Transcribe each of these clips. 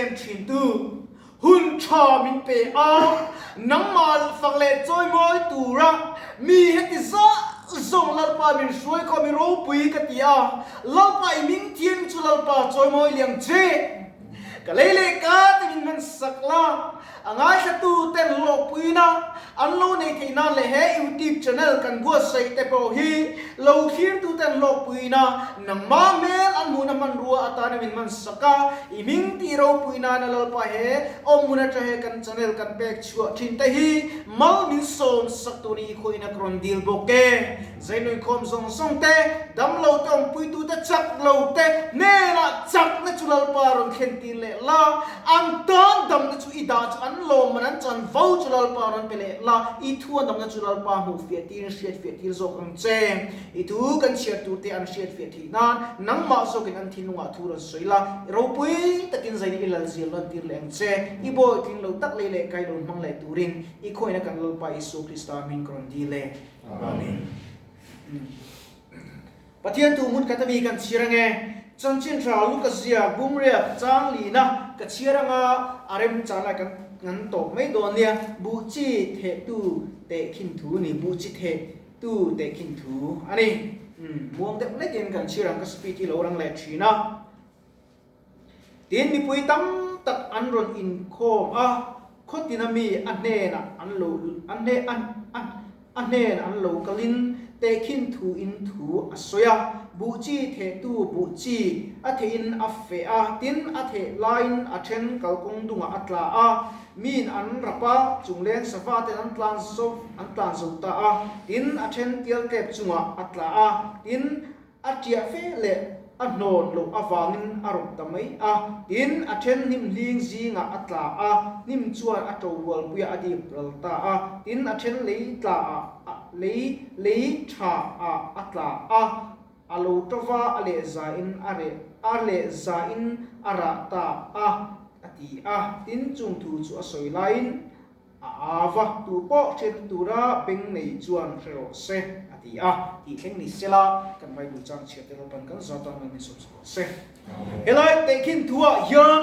em thin tu, hun tha min pe a, nangmah fak leh chawimawi tura mi heti zah zawng Lalpa min hruai khaw mi ropui ka ti a, Lalpa i ming thiam chu Lalpa chawimawi liang che. Ka lei leh ka te min hman sak la, a ngaithlatu ten hlawhpuina an lo nei theih nan leh he YouTube channel kan buatsaih te pawh hi lo thlirtu ten hlawhpuina nangmah hmel an hmuhna hmanrua atana min hman sak a, i hming tih ropui nana Lalpa he awmhmun atang he kan channel kan pek chhuah thin te hi mal min sawm sak tur ni i khuaina ka rawn dil bawk e. Zainawihkhawm zawng zawng te, damlo te, awmpuitu te, chak lo te hnenah chakna chu Lalpa rawn thlen tir leh la, an tan damna chu i dah chu an lawm man an chan vo chu Lalpa rawn pe leh la, i thu an damna chu Lalpa hmuh fiah tirin hriat fiah tir zawk ang che. I thu kan chhiar tur te an hriat fiah theih nan nangmah zawkin an thinlungah thu rawn sawi la, i ropui takin zaina i lalzir lan tir leh ang che, i bawi tling lo tak lei leh kai lo hmang leh turin i khawina kan Lalpa Isua Krista hming ka rawn dil e. Amen. Pathian tu hmun khat ami kan chhiar ange. Chanchin tha Luka zia bumriak chang lina ka chhiar anga a rem chan lai kan kan tawp mai dawn nia. Buh chi theh tu teh khin thu ni buh chi theh tu teh khin thu a ni. Muang deuh hlekin kan chhiar ang ka speed hi lo rang leh thin a. Tin mipui tam tak an rawn inkhawm a, khawtina mi a hnenah an lo a hne a a a hnen an lo kalin tehkhin thu in thu a sawi a, buh chi thehtu buh chi a thehin a feh a, tin a theh laiin a then kalkawng dungah a tla a, miin an rap a, chungleng sava ten an tlan zo an tlan zo ta a, tin a then tialtlep chungah a tla a, tin A ṭiah fe leh a hnawn loh avangin a rawp ta mai a, tin, a ṭhen hnim hling zingah a tla a, hnim chuan a ṭo rualpuiah a dip ral ta a, tin, a ṭhen lei tla ah, lei lei ṭha ah a tla a, a lo ṭo va, a leh zain a reh, a leh zain a rah ta a, a ti a, tin, chung thu chu a sawi laiin A ava tu pawh hriat tura beng nei chuan hre rawh se, a ti a. Tih thleng ni sela, kan Bible chang chhiat te Lalpan kan zat a, min sawm sak rawh se. Helai tehkhin thuah hian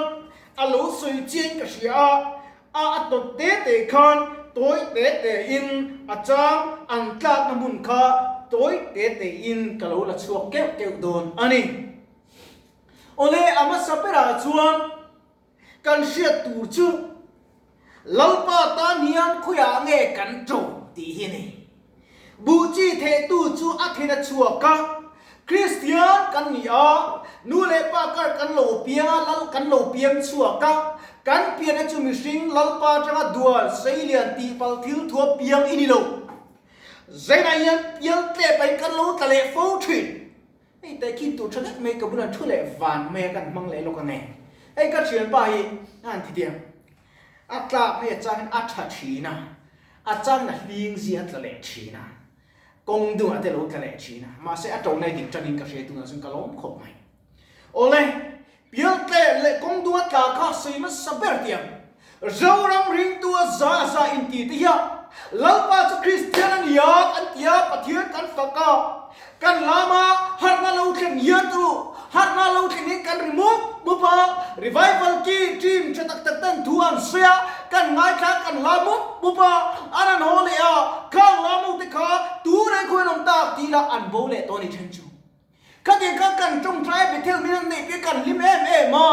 a lo sawi chiang ka hria a, a a tawp te te khan tawi te te in a chang an tlakna hmun kha tawi te te in ka lo la chhuak keuh keuh dawn a ni. Awle, a hmasa berah chuan Kan hriat tur chu Lalpa tan hian khawiah nge kan ṭo tih hi a ni. Buh chi thehtu chu a then a chhuak a, Kristian kan ni a, nu leh pa kar kan lo piang a, Lal kan lo piang chhuak a, kan pianna chu mihring Lalpa atanga dual seilian tihpalh thil thua piang i ni lo. Zainah hian pial tlep ain kan lo tla leh fo thin. Hei teh khin tur tha deuh mai ka bulah thu leh van mai a kan hmang leh lawk ang e. Hei ka thianpa hi a han ti diam. A tlak hei a changin a tha thin a, a changin a hling zia a tla leh thin a, kawng dungah te lo tla leh thin a, mahse a to nai dik tanin ka hria tunah chuan ka lawm khawp mai. Awle, pialtle leh kawng dunga tla kha sawi hmasa ber tiang. Zoram ringtu a za a za inti te hian Lalpa chu Kristian a ni a kan ti a, Pathian kan fak a, kan lam a, harhna lo thleng hian chu harhna lo thleng in kan ri mup mup a, revival ki team tha tak tak ten thu an sawi a, kan ngaithla kan la mup mup a, an han haw leh a, khang lam ho te kha tu reng khawiin awm tak tih lah an bo leh tawh a ni then chu. Khatiang kha kan tawngtai Bethel min an neih piah kan hlim em em a,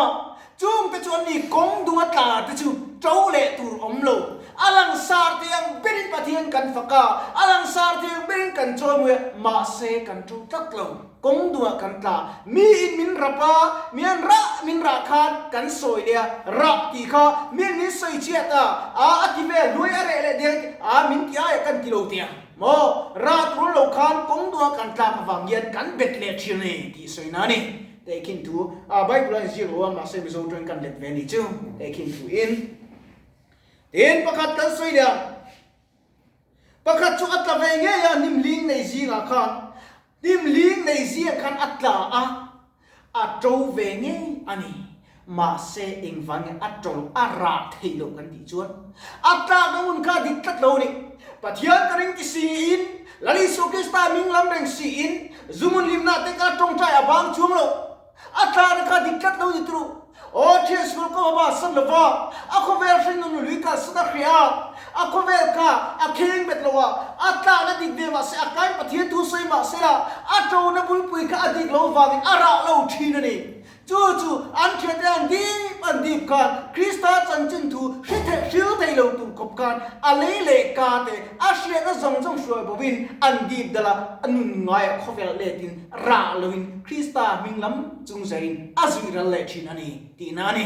chung te chu an ni kawng dunga tla te chu to leh tur awm lo. A langsar thei ang berin Pathian kan fak a, a langsar thei ang berin kan chawimawi a, mahse kan to tlat lo. Kawng dungah kan tla. Miin min rap a, mi an rah min rah khan kan sawi leh a, rah tih kha miin min sawi chhiat a, a a ti vel hluai a reh leh deng a, min ti aia kan ti lo teh ang. Maw, rah tur lo khan kawng duha kan tlak avang hian kan bet leh thin a ni tih sawi na a ni. Tehkhin thu, a Bible a inzir lo a, mahse Mizo tawngin kan let ve a ni chu. Tehkhin thu in. Tin, pakhat kan sawi leh a, pakhat chu a tla ve ngei a, hnim hling nei zingah khan, hnim hling nei zingah khan a tla a, A to ve ngei a ni. Mahse, engvang nge a to a rah theih loh kan tih chuan a tlak na hun kha dik tlat lo a ni. Pathian ka ring ti siin, Lal Isua Krista ming lam reng siin, Zumun hlimna te ka tawngtai a bang chuang lo. A tlak na kha dik tlat lo ni turu. Aw thian sual ko hama san lova, a khawvel hringnun lui kalsan a hria a, a khawvel kha a kheng bet lo a, a tlakna dik ve mahse a kain Pathian thu sawi mahse la, a tona bulpui kha a dik lo vangin a rah lo thin a ni. Chu chu an thiante an dip an dip khan Krista chanchin thu hri theih hril thei lo tur khawp khan a lei leh ka te a hriatna zawng zawng hruai bovin an dip dal a, a nun ngaiah khawvel letin rah loin Krista hming lam chung zaiin a zui ral leh thin a ni tihna a ni.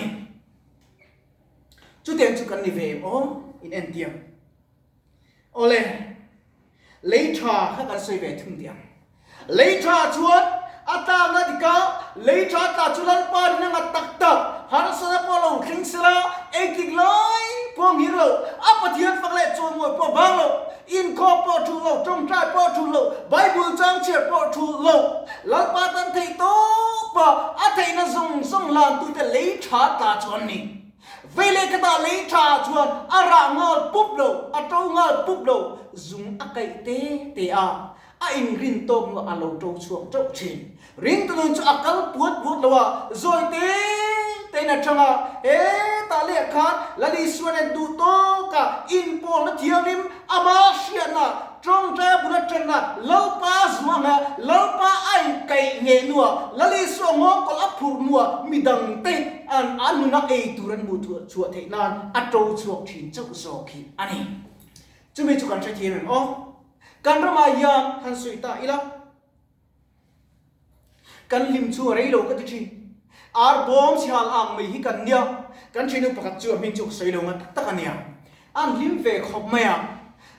Chutiang chu kan ni ve em aw? In entir. Awle, lei tha kha kan sawi ve thung tih ang. Lei tha chuan a tlakna dik a, lei tha tla chu Lalpa rin a ngat tak tak, harsatna pawh lo thleng sela, engtik lai pawh a nghir lo, a Pathian fak leh chawimawi pawh a bang lo, inkhawm pawh a thulh lo, tawngtai pawh a thulh lo, Bible chang chhiar pawh a thulh lo. Lalpa tan theih tawp a, a theihna zawng zawng hlantute lei tha tla chu an ni. Vei leh khatah lei tha chuan a rah nghal pup lo, a to nghal pup lo, zung a kaih te te a, a inrin tawk hnuah a lo to chhuak teuh thin. Ringtu nun chu a kal puat puat lo a, zawi te tein a chang a, hetah leh khan Lal Isua nen duh tawka inpawlna thianghlim ama hriatna, Tawngtaia bula tanna Lalpa zuanga Lalpa a inkaih ngei hnuah Lal Isua nghawngkawl a phurh hnuah midangte an a nuna ei tur an hmuh chhuah theih nan a to chhuak thin chauh zawk hi a ni. Chumi chu kan hrethiam em aw? Kan ramah hian han sawi ta ila. Kan hlim chu a rei lo ka ti thin. Ar bawm sihal ang mai hi kan nia. Kan thiannu pakhat chu a hming chu ka sawi lo nga tak tak a nia. An hlim ve khawp mai a.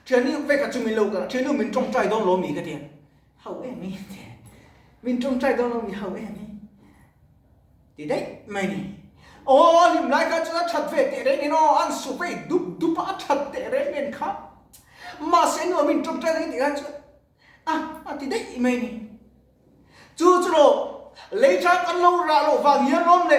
Thiannu ve khat chu min lo kal a, thiannu min tawngtai dawn lo mi ka ti a. Hau em i ti. Min tawngtai dawn lo mi hau em i ti daih mai ni. Aw a hlim lai kha chuan a that ve teh reng nen aw, an su vei dup dup a, a that teh reng nen kha. Mahse nuam min tawngtai dawn tih khan chuan A, a ti daih mai ni. Chu chu lo, lei tha kan lo rah loh vang hian lawm le,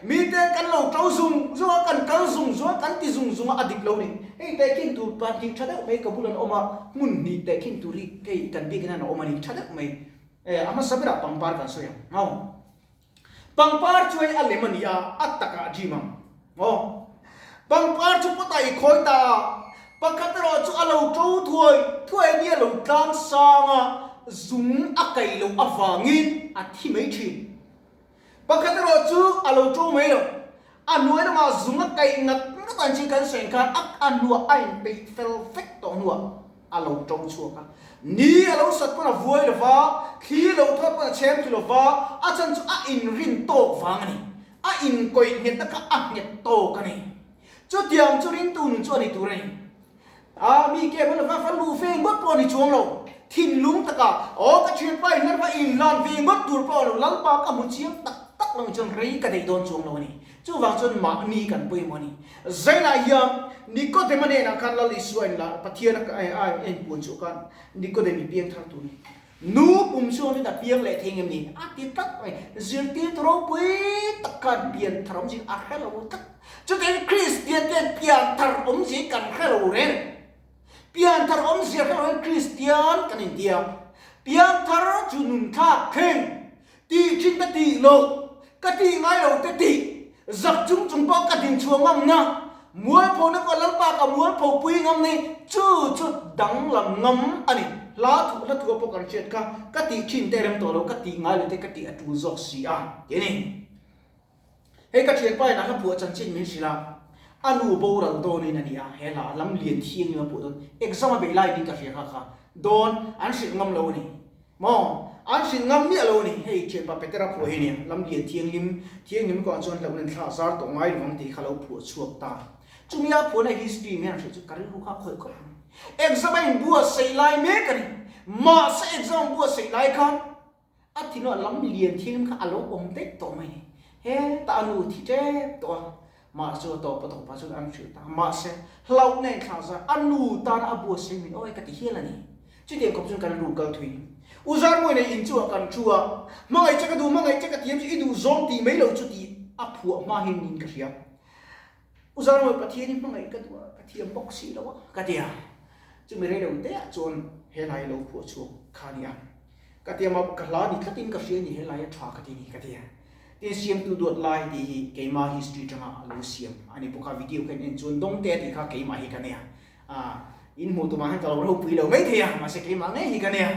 mite kan lo to zung zung a, kan kal zung zung a, kan ti zung zung a, a dik lo ni. Hei tehkhin tur pahnih tha deuh mai ka bul an awm a, hmun hnih tehkhin tur hi hei kan biak hian a awm a ni, tha deuh mai. E, a hmasa berah pangpar kan sawi ang, maw? Pangpar chu hei a lem a ni a, a takah a ṭim ang. Aw. Pangpar chu pawtah i khawi ta a, pakhat erawh chu a lo ṭo thuai thuai a nia lo tlang sang a, zung a kaih loh avangin a thi mai ṭhin. Pakhat erawh chu a lo ṭo mai lo, a hnuai lamah zung a kaih ngat ngat ang chi kan sawi khan a a hnuah a inpeih fel vek tawh hnuah a lo to chhuak a. Ni a lo sat pawn a vuai lo va, thli lo thawt pawn a chhem thlu lo va, a chan chu a inrin tawk vang a ni. A inkawih nghetna kha a nghet tawk a ni. Chutiang chu ringtu nun chu a ni tur a ni. A mi ke hman lova fa luh ve ngawt pawh a ni chuang lo. Thinlung taka, Aw ka thianpa in hlan va inhlan ve ngawt tur pawh a lo, Lalpa ka hmu chiang tak tak lo chuan rei ka daih dawn chuang lo a ni. Chuvang chuan mahni kan pawimawh a ni. Zainah hian Nikodema hnenah khan Lal Isua in la Pathian a en puan chu khan Nikodem i piang thar tur ni. Nu pum chuan in a piang leh thei ngem ni? A ti tlat mai. Zirtirtu ropui tak khan pian thar awmzia a hre lo tlat. Chutiangin Kristian ten pian thar awmzia kan hre lo reng. Pian thar awmzia hre loin Kristian kan intia. Pian thar chu nun thlak thleng. Tih thin ka tih loh, ka tih ngai lo te tih, zak chung chung pawh ka din chhuah ngam na, mualpho na pawh Lalpa ka mualpho pui ngam ni, chu chu danglam ngam a ni. Hla thuh hla thuah pawh kan hriat kha, ka tih thin te rem tawh lo, ka tih ngai lo te ka tih a tul zawk si a, ti a ni. Hei ka thianpa in a hla phuah chanchin min hrilh a, a nu boral dawnin a ni a, he hla lam lian thiang in a phuah dawn, exam a beih lai ding ka hria kha kha dawn an hrilh ngam lo a ni. Maw? An hrilh ngam miah lo a ni. Hei thianpa Petera phuah hi a nia, lam lian thianghlim, thianghlim kawngah chuan hlauhna in thla zar tawh ngai lovang tih kha lo phuah chhuak ta. Chumi a phuahna history hian hrilh chu ka rilru kha a khawih khawp mai. Exam a inbuatsaih lai mek a ni. Mahse exam a inbuatsaih lai khan a thinlung ah lam lian thianghlim kha a lo awm daih tawh mai a ni. Heta a nu thi tep tawh a, mah chu a tawp a tawpah chuan an hrilh ta. Mahse hlauhna in thla zar a nu tana a buatsaih min awi ka ti hial a ni. Chutiang khawp chuan kan ru kal thui. U Zarmawi nei in chu ah kan thu a, hmangaih che ka duh, hmangaih che ka thiam chu i duh zawng tih mai lo chu tih a phuah hma hian niin ka hria. U Zarmawi Pathian i hmangaih ka duh a, ka thiam bawk si lo a, ka ti a. Chumi rei lo te ah chuan he lai lo phuah chhuak kha a ni a. Ka ti a, mah ka hla ni tlatin ka hria ni he lai a tha ka ti ni ka ti a. Tin siamtu duat lai tih hi keima history tanga a lo siam a ni bawk a, video kha in en chuan dawngte a tih kha keimah hi ka nia. A, in hmuh tumah hian ka lo ropui lo mai thei a, mahse keimah ngei hi ka nia.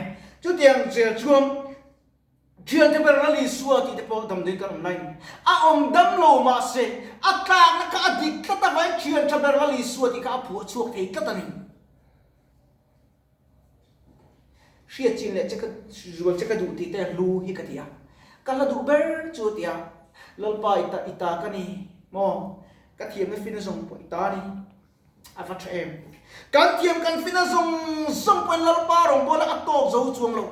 Chutiang zel chuan Thiante ber Lal Isua tih te pawh damdawi kan awm lai ni. A awm dam lo mahse a tlakna kha a dik tlat avangin thian tha ber Lal Isua tih kha a phuah chhuak thei tlat a ni. Hriat chin leh che ka zual che ka duh tih te hlu hi ka ti a, ka hla duh ber chu a ti a, Lalpa i ta i ta ka ni maw, ka thiamna fina zawng pawh i ta a ni, a va tha em. Kan thiam kan fina zawng zawng pawhin Lalpa rawngbawla a tawk zo chuang lo,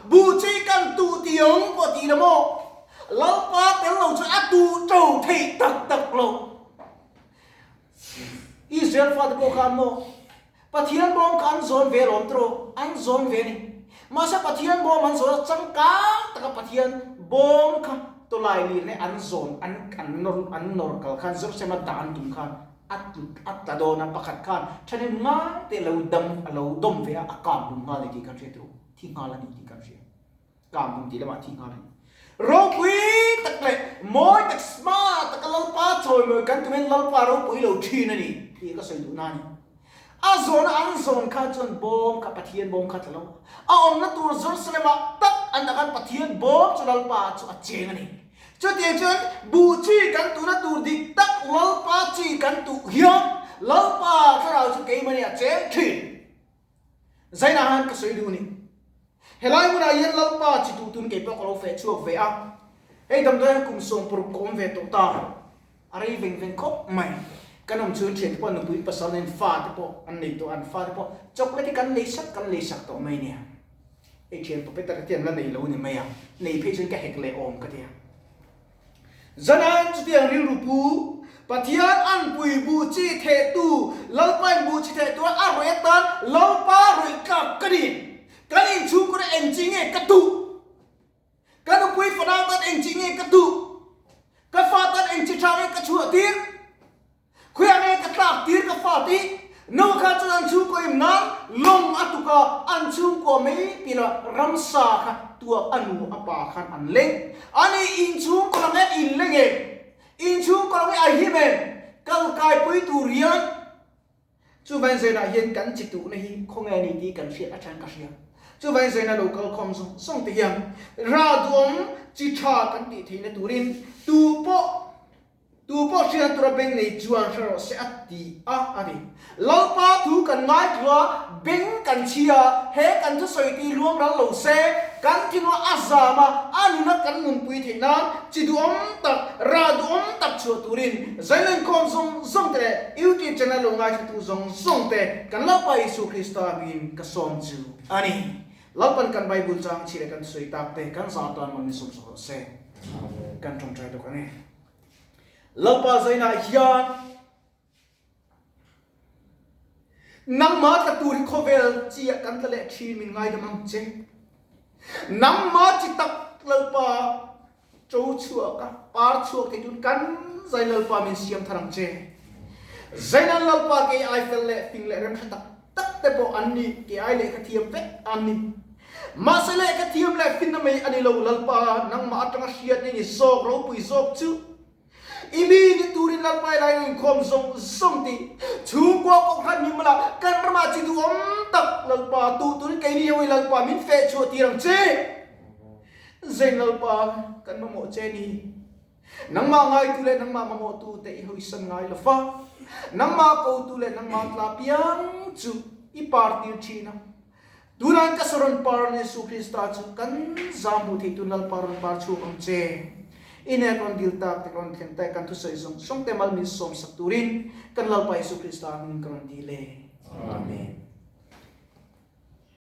buh chi kan tuh ti ang pawh ti la maw, Lalpa tel lo chu a tuh to theih tak tak lo. Israel fate pawh khan maw Pathian bawm kha an zawn ve alawm tawh, an zawn ve a ni. Mahse Pathian bawm an zawn a, changkang taka Pathian bawm kha tawlai lir leh an zawn, an an nawr an nawr kal khan Jerusalem a dah an tum khan a tlut a tla dawn a, pakhat khan ṭhahnem ngai te lo dam a lo dawm ve a, a kang lum nghal a ni tih kan hria tawh, thi nghal a ni tih kan hria. Kang lum tih lamah thi nghal a ni. Ropui tak leh mawi tak smart taka Lalpa chawimawi kan tumin Lalpa ropui lo thin a ni tih ka sawi duhna a ni. A zawna an zawn kha chuan bawm kha Pathian bawm kha tla lo. A awmna tur Jerusalem-ah tak an dah khan Pathian bawm chu Lalpa chu a cheng a ni. Chutiang chuan buh chi kan tuhna tur dik tak Lalpa chi kan tuh hian Lalpa thlarau chu keimahni a cheng thin. Zainah han ka sawi duh ni. Helai hmunah hian Lalpa chi tuh tun kei pawh ka lo feh chhuak ve a. Hei damdawi hian kum 60 ka awm ve tawh ta. A rei veng veng khawp mai. Kan awm chhung thiante pawh nupui pasal nen fa te pawh an nei tawh a, an fa te pawh chocolate hi kan lei sak kan lei sak tawh mai nia. Hei thian Pupeter te an la nei lo ni mai a, nei phei chuan ka hek leh awm ka ti a. Zanan chutiang rilru pu, Pathian an pui buh chi thehtu, Lalpain buh chi theh tura a rawih atan Lalpa rawih tlak ka ni. Kan inchhungkawr ah eng chi nge ka duh? Ka nupui fanau tan eng chi nge ka duh? Ka fa tan eng chi tha nge ka chhuah tir? Khuiah nge ka tlak tir ka fa tih? No kha chuan an chhungkaw im nan lawng a tuk a, an chhungkua mai pilah ramsa kha tuak a nu a pa khan an leng. Ani inchhungkaw lam hian in leng em? Inchhungkaw lam hi a him em? Kal kaipui tur hian Chuvain zainah hian kan chi tuhna hi khawnge a ni tih kan hriat atang ka hria. Chuvain zaina lo kal khawm zawng zawng te hian rah duhawm chi tha kan tih theihna turin tu pawh Tu pawh hriat tura beng nei chuan hre rawh se a ti a, a ti. Lalpa thu kan ngaithla a, beng kan chhi a, he kan thusawi tih luang ral lo se, kan thinua a zam a, a nuna kan nunpui theih nan chi duhawm tak, rah duhawm tak chhuah turin Zailenkhawm zawng zawng te leh YouTube channel lo ngaithlatu zawng zawng te kan Lalpa Isu Krista hmingin ka sawm chu a ni. Lalpan kan Bible chang chhi leh kan thusawi tak te kan zah atan man min sawm sak rawh se. Kan tawngtai bawk ang e. Lalpa zainah hian nangmah tla tur hi khawvel chi ah kan tla leh thin min ngaidam ang che. Nangmah chi tak Lalpa to chhuak a par chhuak thei tun kan zai Lalpa min siam thar ang che. Zainan Lalpa kei ai fel leh fing leh remhre tak tak te pawh an ni, kei ai lehkha thiam vek an ni. Mahse lehkha thiam leh finna mai a ni lo, Lalpa, nangmah atanga hriat ni ni zawk ropui zawk chu i mi ni turin Lalpa i lai inkhawm zawng zawng tih chhungkua pawh khan mi mawla kan ramah chi duhawm tak Lalpa tuh turin keini ho i Lalpa min feh chhuah tir ang che. Zain Lalpa kan mamawh che ni. Nangmah ngaitu leh nangmah mamawhtu te i hawisan ngai lo fa. Nangmah kotu leh nangmah tla piang chu i par tir thin a. Tunah ka saron par Jesuh Krista chu kan zam hmuh theih tun Lalpa rawn par chhuak ang che. I nek rawn dil tak te rawn thleng te kan thusawi zawng zawng te mal min sawm sak turin kan Lalpa Jesuh Krista hmingin ka rawn dil e. Amen.